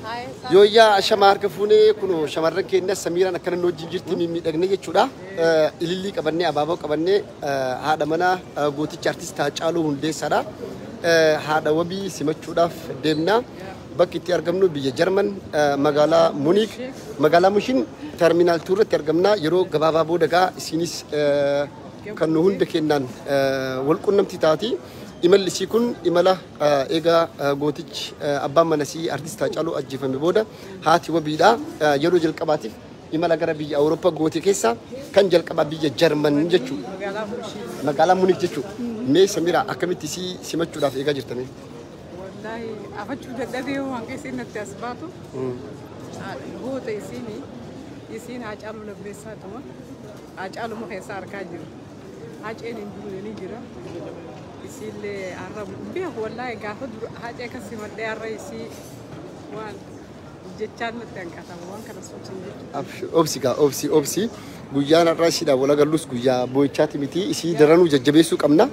Yooyyaa shamaa harka fuunee kunoo shamarran keenya Samiiraan akkana nu wajjin jirti mimmiidhagne jechuudha. Ilillii qabannee abaaboo qabannee haadha manaa gooticha artist Haacaaluu Hundeessaadha. Haadha wabii simachuudhaaf deemna. Bakki itti argamnu biyya Jarman magaalaa Muniik magaalaa Mushin terminaal 2 irratti argamna. Yeroo gabaabaa booda gaa isinis kan nu hunda kennaan wal qunnamti taati. Imalli isii kun imala egaa gootichi abbaan manasii artist Haacaaluu ajjeefame booda haati wabiidha. Yeroo jalqabaatiif imala gara biyya Awurooppaa goote keessa kan jalqabaa biyya Jarman jechuudha. Magaalaa Muniik jechuudha. Mee Samiraa akkamitti isii simachuudhaaf eegaa jirtanii? Wallaahi afachuu dadhabee waan keessa natti as baatu. Goota isiin Haacaaluu lammeessaatuma Haacaaluma keessa harkaa jiru. Haaceen hin duune ni jira. Isiillee har'a beeku wallaahi gaafa dura Haacee kan simadhee har'a isii waan jechaan natti hanqatama waan kana sobsin jechuudha. Obsi gaa obsi obsi guyyaan har'aa isiidhaan wal agallus guyyaa boo'ichaati miti isii daranuu jajjabeessuu qabna.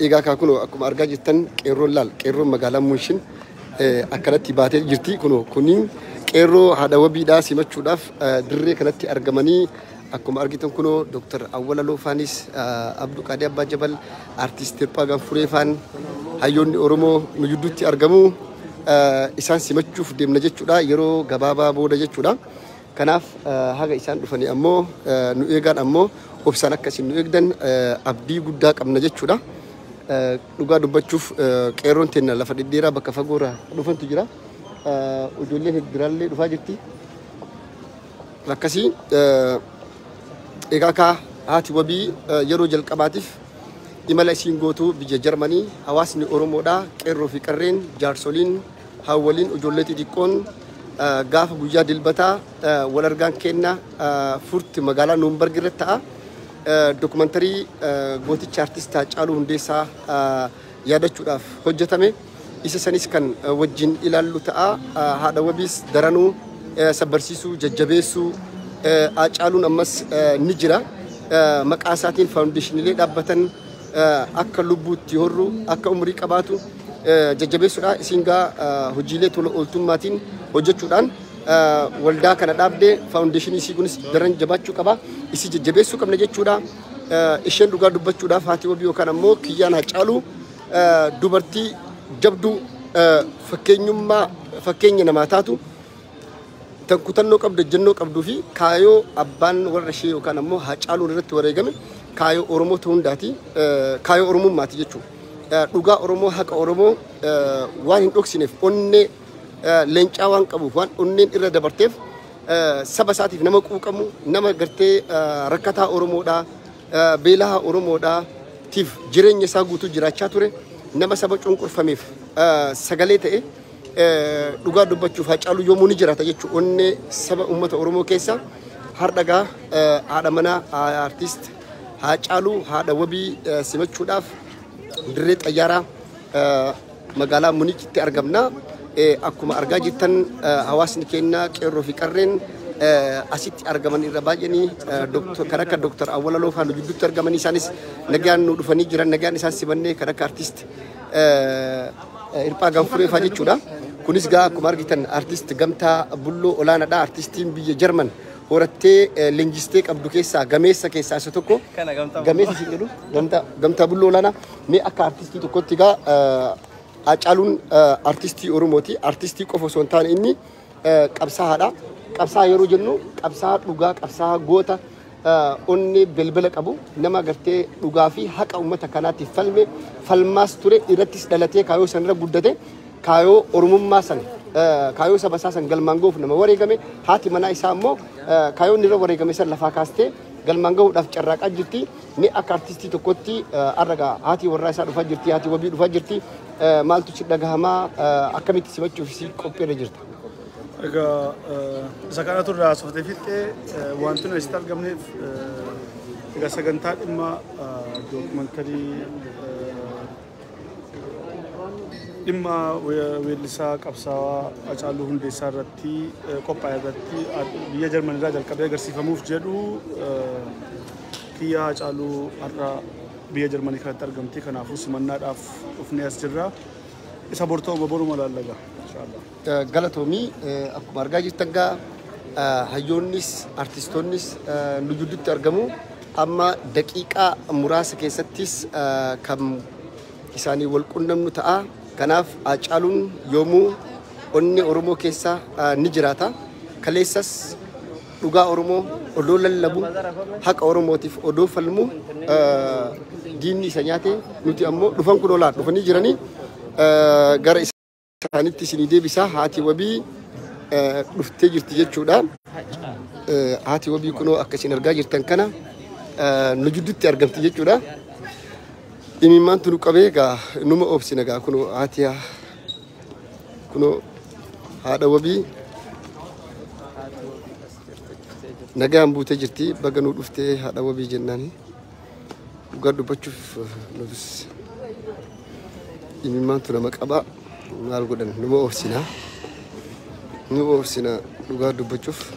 Egaa kaa kunoo akkuma argaa jirtan qeerroon laal qeerroon magaalaa Munshin akkanatti baatee jirti kunoo kunniin qeerroo haadha wabiidhaa simachuudhaaf dirree kanatti argamanii akkuma argitan kunoo Dr. Awwala Loofaanis Abduu Qaadii Abbaa Jabal Artiist Hirphaa Gaanfuree faan hayyoonni Oromoo nu jidduutti argamu isaan simachuuf deemna jechuudha yeroo gabaabaa booda jechuudha. Kanaaf haga isaan dhufanii ammoo nu eegaan ammoo obsaan akkasiin nu eegdan abdii guddaa qabna jechuudha. Dhugaa dubbachuuf qeerroon teenna lafa dhedheeraa bakka fagoorraa dhufantu jira. Ijoolleen biraallee dhufaa jirti. Akkasii egaa kaa haati wabii yeroo jalqabaatiif imala isiin gootu biyya Jarmanii hawaasni Oromoodhaa qeerroo fi qarreen jaarsoliin haawwaliin ijoollee xixiqqoon gaafa guyyaa dilbataa wal argaan kenna furti magaalaa Nuumbarg irratti ta'a. Dokumantarii gooticha artist Haacaaluu Hundeessaa yaadachuudhaaf hojjetame. Isa sanis kan wajjin ilaallu ta'a. Haadha wabiis daranuu sabbarsiisuu, jajjabeessuu Haacaaluun ammas ni jira. Maqaa isaatiin faawundeeshiniilee dhaabbatan akka lubbuutti horru, akka umurii qabaatu jajjabeessuudha. Isiin gaa hojiilee tola ooltummaatiin hojjechuudhaan waldaa kana dhaabdee faawundeeshinii isii kunis daran jabaachuu qaba. Isii jajjabeessuu qabna jechuudha. Isheen dhugaa dubbachuudhaaf haati wabii yookaan ammoo kiyyaan Haacaaluu dubartii jabduu fakkeenyummaa fakkeenya namaa taatu tan kutannoo qabdu ejjennoo qabduu fi kaayoo abbaan warra ishee yookaan ammoo Haacaaluun irratti wareegame kaayoo Oromoo ta'uu hundaati kaayoo Oromummaati jechuudha. Dhugaa Oromoo haqa Oromoo waan hin dhoksineef onnee leencaa waan qabuuf waan onneen irra dabarteef saba isaatiif nama quuqamu nama gartee rakkataa Oromoodhaa beelaa Oromoodhaa tiif jireenya isaa guutuu jiraachaa ture nama saba cunqurfameef sagalee ta'e dhugaa dubbachuuf Haacaaluu yoomuu ni jiraata jechuudha onnee saba uummata Oromoo keessa hardhagaa haadha manaa artist Haacaaluu haadha wabii simachuudhaaf dirree xayyaaraa magaalaa Muniikitti argamna. Akkuma argaa jirtan hawaasni keenya qeerroo fi qarreen asitti argaman irra baay'anii kan akka Dr. Awwala Loofaa nu gidduutti argamanii isaanis nagaan nu dhufanii jiran nagaan isaan simannee kan akka artist Hirphaa Gaanfuree fa'aa jechuudha. Kunis gaa akkuma argitan artist Gamtaa Bulloo Olaanaadha. Artistiin biyya Jarman horattee leenjistee qabdu keessaa gameessa keessaa isa tokko. Gameessa isin jedhu Gamtaa Bulloo Olaanaa. Mee akka artistii tokkotti gaa Haacaaluun artistii Oromooti. Artistii qofa osoo hin taane inni qabsaa'aadha. Qabsaa'aa yeroo jennu qabsaa'aa dhugaa, qabsaa'aa goota onnee belbela qabu nama gartee dhugaa fi haqa uummata kanaatiif falme falmaas ture irrattis dhalatee kaayoo sanarra guddate kaayoo Oromummaa san kaayoo saba isaa san galmaan gahuuf nama wareegame haati manaa isaa immoo kaayoo inni irra wareegame san lafaa kaastee galmaan gahuudhaaf carraaqaa jirti. Mee akka artistii tokkotti har'a haati warraa isaa dhufaa jirti, haati wabii dhufaa jirti. Maaltu si dhagahamaa akkamitti simachuuf si qophiirra jirta? Egaa isa kanatu irraa haasofte fixxee wanti nuyi asitti argamneef egaa sagantaa dhimma dookumantarii dhimma weellisaa qabsaa'aa Haacaaluu Hundeessaa irratti qophaa'e irratti biyya Jarman irraa jalqabee agarsiifamuuf jedhu kiyya Haacaaluu har'a biyya Jarmanii kanatti argamti. Kanaafuu simannaadhaaf dhufnee as jirra. Isa bor ta'u boruma laallaga. Galatoomii, akkuma argaa jirtan gaa hayyoonnis artistoonnis nu gidduutti argamu. Amma daqiiqaa muraasa keessattis kan isaanii wal qunnamnu ta'a. Kanaaf Haacaaluun yoomuu onnee Oromoo keessa ni jiraata. Kaleessas dhugaa Oromoo odoo lallabu, haqa Oromootiif odoo falmu diinni isa nyaate. Nuti ammoo dhufan kun olaa dhufanii jiranii gara isaanitti isinii deebisa. Haati wabii dhuftee jirti jechuudha. Haati wabii kunoo akka isin argaa jirtan kana nu jidduutti argamti jechuudha. Imimmaantu nu qabee gaa numa obsina gaa. Kunoo haati, kunoo haadha wabii nagaan buutee jirti. Baga nuu dhuftee haadha wabii jennaani. Dhugaa dubbachuuf nutis imimmaantu nama qaba. Maal godhan, numa obsina, numa obsina dhugaa dubbachuuf.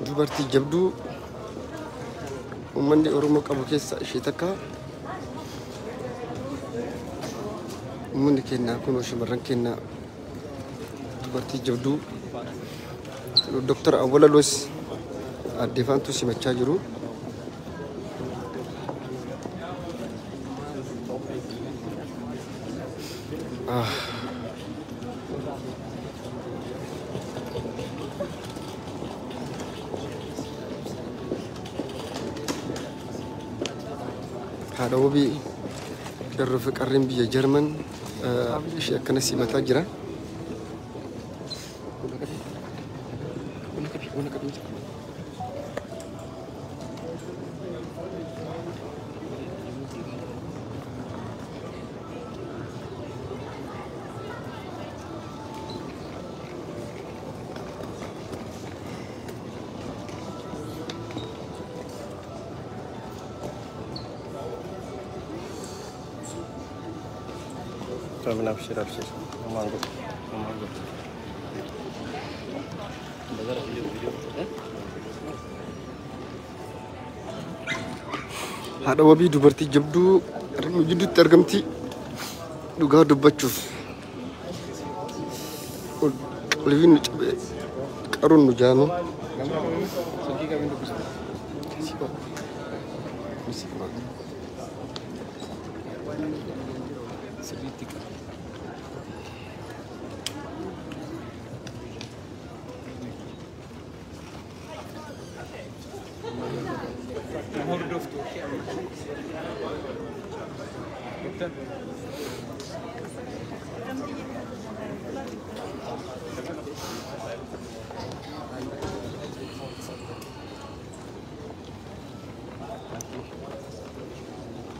Dubartii jabduu uummanni Oromoo qabu keessa ishee takka. Uummanni keenya kunoo shamarran keenya dubartii jabduu Dooktar Awwalaloos addee Faantuu simachaa jiru. Haadha wabii qeerroo fi qarreen biyya Jarman ishee akkana simataa jira. Amin, abshir, abshir. Aman godhu. Aman godhu. Haadha wabii dubartii jabduu nu jidduutti argamti dhugaa dubbachuuf. Qalbiin nu cabee qaruun nu jaame.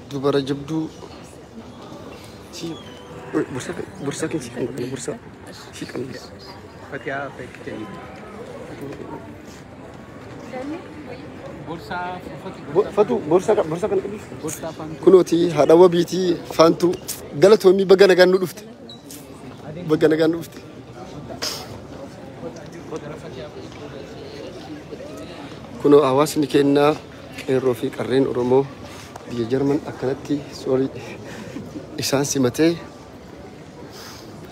Dubara jabduu si bursa bursa kin si kan bursa si kan. Fatihaa fekkite. Borsaa Fatu borsa borsa kan qabdi. Borsaa faantuu. Kunooti haadha wabiitii Faantuu, galatoomii, baga nagaan nu dhufte. Baga nagaan nu dhufte. Kunoo hawaasni keenyaa qeerroo fi qarreen Oromoo biyya Jarman akkanatti soorii isaan simatee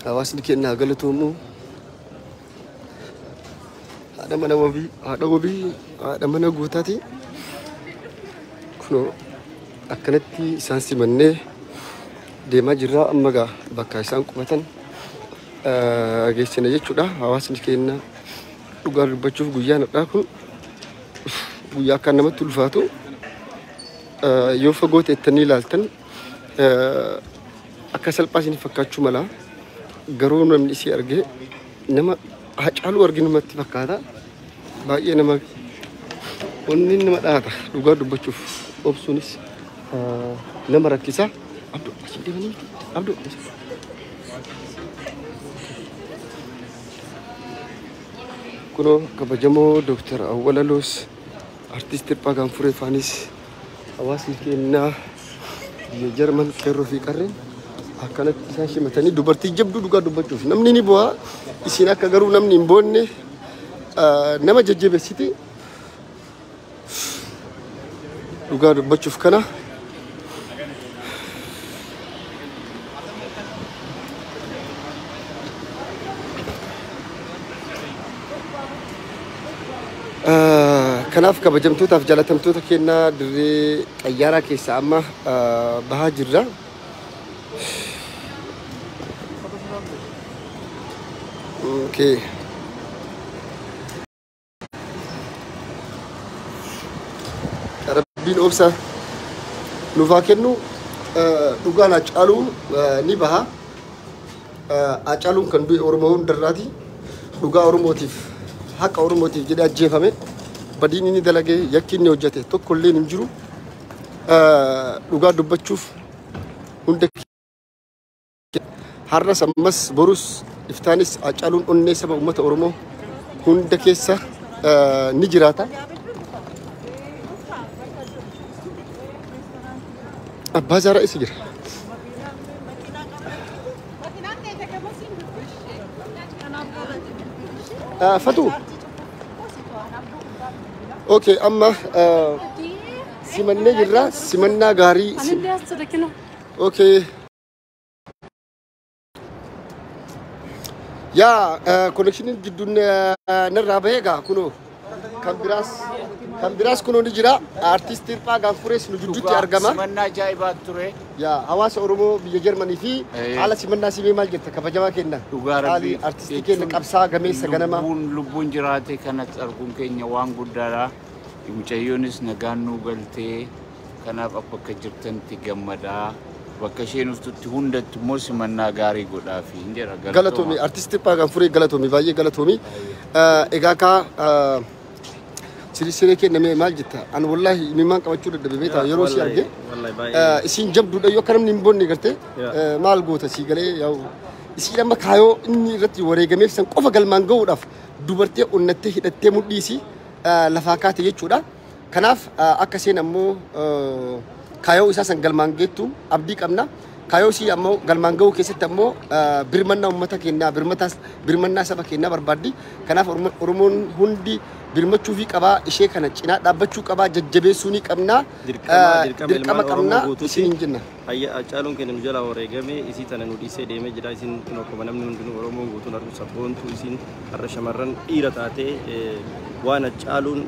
hawaasni keenyaa galatoomuu. Haadha mana wabii, haadha wabii, haadha mana guutaati. Kunoo akkanatti isaan simannee deemaa jirra. Amma gaa bakka isaan qubatan geessina jechuudha. Hawaasni keenya dhugaa dubbachuuf guyyaan har'aa kun guyyaa akkaan namatti ulfaatu. Yoo fagoo teettanii ilaaltan akka salphaa isin fakkaachuu mala, garuu namni isii argee nama Haacaaluu arge namatti fakkaata. Baay'ee nama onni nama dhaata dhugaa dubbachuuf, obsuunis nama rakkisa. Abduu asii deemanii miti. Abduu asii. Kunoo kabajamoo Dooktar Awwalaloos Artiist Hirphaa Gaanfuree faanis hawaasni keenyaa biyya Jarman qeerroo fi qarreen akkanatti isaan simatanii. Dubartii jabduu dhugaa dubbachuuf namni ni bu'aa, isin akka garuu namni hin boonne Nama jajjabeessiti dhugaa dubbachuuf kana. Kanaaf kabajamtootaaf jaalatamtoota kennaa dirree xayyaaraa keessa amma bahaa jirra. Okay. Rabbiin obsa nuuf haa kennu. Dhugaan Haacaaluu ni baha. Haacaaluun kan du'e Oromoo hundarraati. Dhugaa Oromootiif haqa Oromootiif jedhee ajjeefame. Badiin inni dalagee yakki inni hojjete tokko illee hin jiru. Dhugaa dubbachuuf hunda har'as ammas borus iftaanis Haacaaluun onnee saba uummata Oromoo hunda keessa ni jiraata. Abbaa Zaaraa isa jira. Fatu. Okay, amma simannee jirra. Simannaa gaarii. Okay. Yaa connectioniin gidduun narraa bahee egaa kunoo kan biraas kunoo ni jira. Artiist Hirphaa Gaanfurees nu gidduutti argama. Simannaa ajaa'ibaa ture. Yaa hawaasa Oromoo biyya Jarmanii fi haala simannaa simee maal jetta kabajamaa kenna. Dhugaa Rabbii artistii keenya qabsaa gameessa ganamaa. Lubbuun jiraate kanatti arguun keenya waan guddaadha. Mucayyoonis nagaan nuu galtee kanaaf bakka jirtanitti gammadaa. Bakka isheen dhuftutti hundatti immoo simannaa gaarii godhaafi hin jedha. Galatoomi artiist Hirphaa Gaanfuree galatoomi baay'ee galatoomi. Egaa kaa siree kenname maal jetta? Ani wallaahi imimmaan qabachuu dadhabe beektaa yeroo si arge. Isiin jabduudha yoo akka namni hin boonne gartee maal goota sii galee yaa'u. Isiin amma kaayoo inni irratti wareegameef san qofa galmaan gahuudhaaf dubartee onnattee hidhattee mudhiisi lafaa kaate jechuudha. Kanaaf akka isheen ammoo kaayoo isaa san galmaan geettu abdii qabna. Kaayoo isii ammoo galmaan gahuu keessatti ammoo birmannaa uummata keenyaa birmannaa saba keenyaa barbaaddi. Kanaaf Oromoon hundi birmachuu fi qabaa ishee kana cinaa dhaabbachuu qabaa jajjabeessuu ni qabna. Dirqama qabna isin hin jenna. Hayya Haacaaluun keenya nu jalaa wareegame isii tana nu dhiisee deemee jira. Isin akkuma namni hundinuu Oromoon guutuun arguu sabboontuu isin har'a shamarran dhiira taatee waan Haacaaluun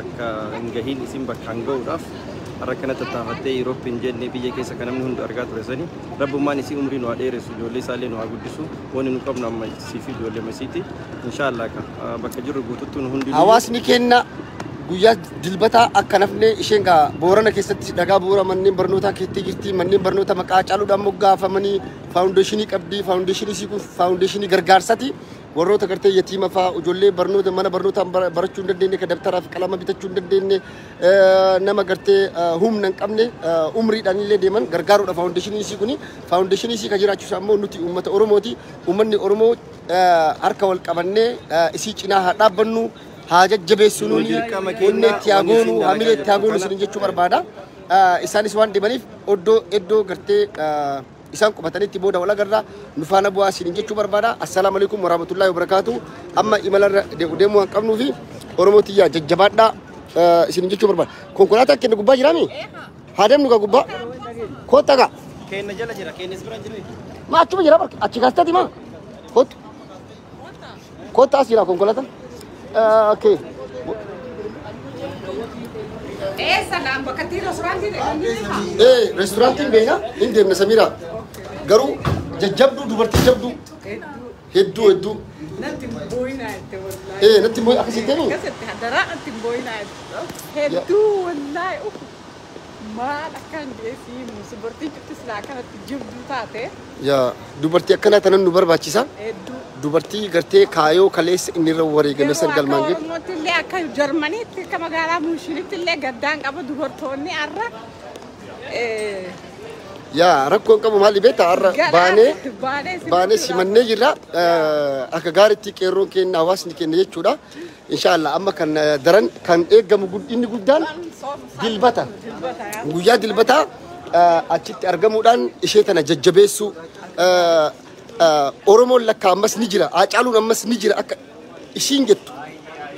bakka hin gahiin isin bakka hin gahuudhaaf har'a kana tattaafattee Yurooppii hin jenne biyya keessa kan namni hundi argaa ture sani rabbummaan isii umrii nu haa dheeressu ijoollee isaallee nu haa guddisu wanni nu qabnu amma isii fi ijoollee masiiti inshaallah bakka jirru guututti nu hundi. Hawaasni keenya guyyaa dilbataa akka nafne isheen gaa Boorana keessatti dhagaa bu'uura manneen barnootaa keettee jirti. Manneen barnoota maqaa Haacaaluudhaan moggaafamanii faawundeeshinii qabdi. Faawundeeshinii isii kun faawundeeshinii gargaarsaati. Warroota gartee yatiima fa'aa ijoollee barnoota mana barnootaan barachuu hin dandeenye kan dabtaraa fi qalama bitachuu hin dandeenye nama gartee humna hin qabne umriidhaan illee deeman gargaaruudha faawundeeshinii isii kuni. Faawundeeshinii isii kan jiraachisu ammoo nuti uummata Oromooti. Uummanni Oromoo harka wal qabannee isii cinaa haa dhaabbannu haa jajjabeessinu onnee itti haa goonu hamilee itti haa goonu isin jechuu barbaada. Isaanis waan deemaniif iddoo gartee isaan qubatanitti booda wal agarra nu faana bu'aa isin jechuu barbaada. Assalaamu alaikum warahmatullahi wabarakaatu. Amma imalarra deemuu waan qabnuu fi Oromoo tiyyaa jajjabaadhaa isin jechuu barbaada. Konkolaataa keenya gubbaa jiraami? Haa deemnu gaa gubbaa. Kottaa gaa. Keenya jala jira keenyas bira jiru. Maa achuma jira barka achi kaastati maa? Kottu. Kottaa as jira konkolaataan. Okay. Restaurantiin beekna hin deemna Samiira. Garuu jajjabduu dubartii jabduu hedduu hedduu. Natti booyinaa jette wallaahi. Natti booyinaa akkasii deemu? Akkasitti hadaraa natti booyinaa jette. Hedduu wallaahi maal akkaan geessii dubartiin cufti silaa akkanatti jabduu taate. Yaa dubartii akkanaa tanan nu barbaachisa. Hedduu. Dubartii gartee kaayoo kaleessa inni irra wareegame san galmaan geessu. Oromootti illee akka Jarmaniitti akka magaalaa Mushinitti illee gaddaan qaba dubartoonni har'a. Yaa rakkoon qabu maali beektaa har'a baanee simannee jirra akka gaariitti qeerroon keenya hawaasni keenya jechuudha. Inshaallah amma kan daran kan eegamu inni guddaan dilbata. Guyyaa dilbataa achitti argamuudhaan ishee tana jajjabeessuu Oromoon lakka ammas ni jira Haacaaluun ammas ni jira akka ishiin jettu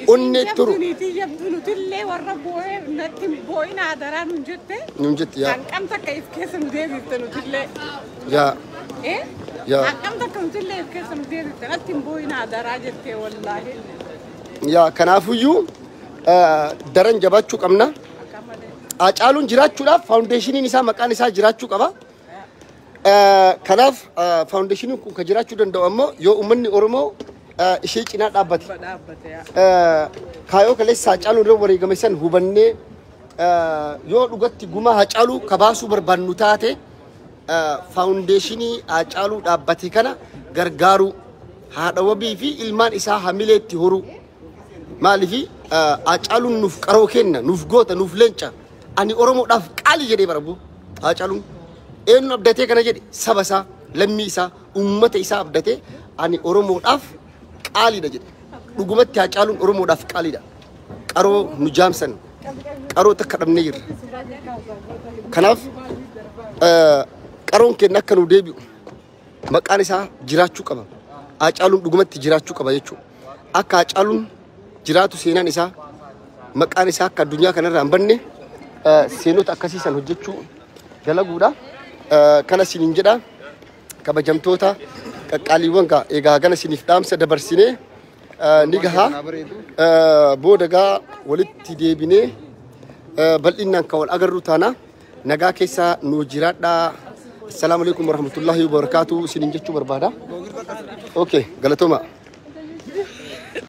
Onnee turu. Niitii jabduu nutillee warra boo'ee natti hin boo'in adaraa nun jette. Nuun jetti yaa. Hanqam takka if keessa nu deebifte nutillee. Yaa. Eh? Yaa. Hanqam takka nutillee if keessa nu deebifte natti hin boo'in adaraa jettee wallaahi. Yaa, kanaafuyyuu daran jabaachuu qabna. Akka malee. Hacaaluun jiraachuudhaaf foundationiin isaa, maqaan isaa jiraachuu qaba. Kanaaf foundationiin kun kan jiraachuu danda'u ammoo yoo uummanni Oromoo ishee cinaa dhaabbate. Dhaabbate yaa. Kaayoo kaleessa Hacaaluun irra wareegame san hubannee, yoo dhugatti gumaa Hacaaluu kabaasuu barbaannu taate, foundationii Hacaaluu dhaabbate kana gargaaruu, haadha wabii fi ilmaan isaa hamilee itti horuu. Maaliifi Hacaaluun nuuf qaroo kenna, nuuf goota, nuuf leenca. Ani Oromoodhaaf qaalii jedhee barabu Hacaaluun. Eenyu abdatee kana jedhe? Saba isaa, lammii isaa, uummata isaa abdatee ani Oromoodhaaf qaaliidha jedhe. Dhugumatti Hacaaluun Oromoodhaaf qaaliidha. Qaroo nu jaamsan, qaroo takka dhabnee jirra. Kanaaf qaroon keenya akka nu deebi'u maqaan isaa jiraachuu qaba. Hacaaluun dhugumatti jiraachuu qaba jechuudha. Akka Hacaaluun jiraatu, seenaan isaa, maqaan isaa akka addunyaa kanarraa hin banne, seenota akkasii san hojjechuu dalaguudha. Kana isiniin jedha, kabajamtoota qaqqaaliiwwan. Gaa egaa gana isiniif dhaamsa dabarsinee ni gahaa. Booda gaa walitti deebinee bal'inaan kan wal agarru taana. Nagaa keessa nu jiraadhaa. Assalaamu alaikum warahmatullahi wabarakatuh isiniin jechuu barbaada. Okay, galatooma.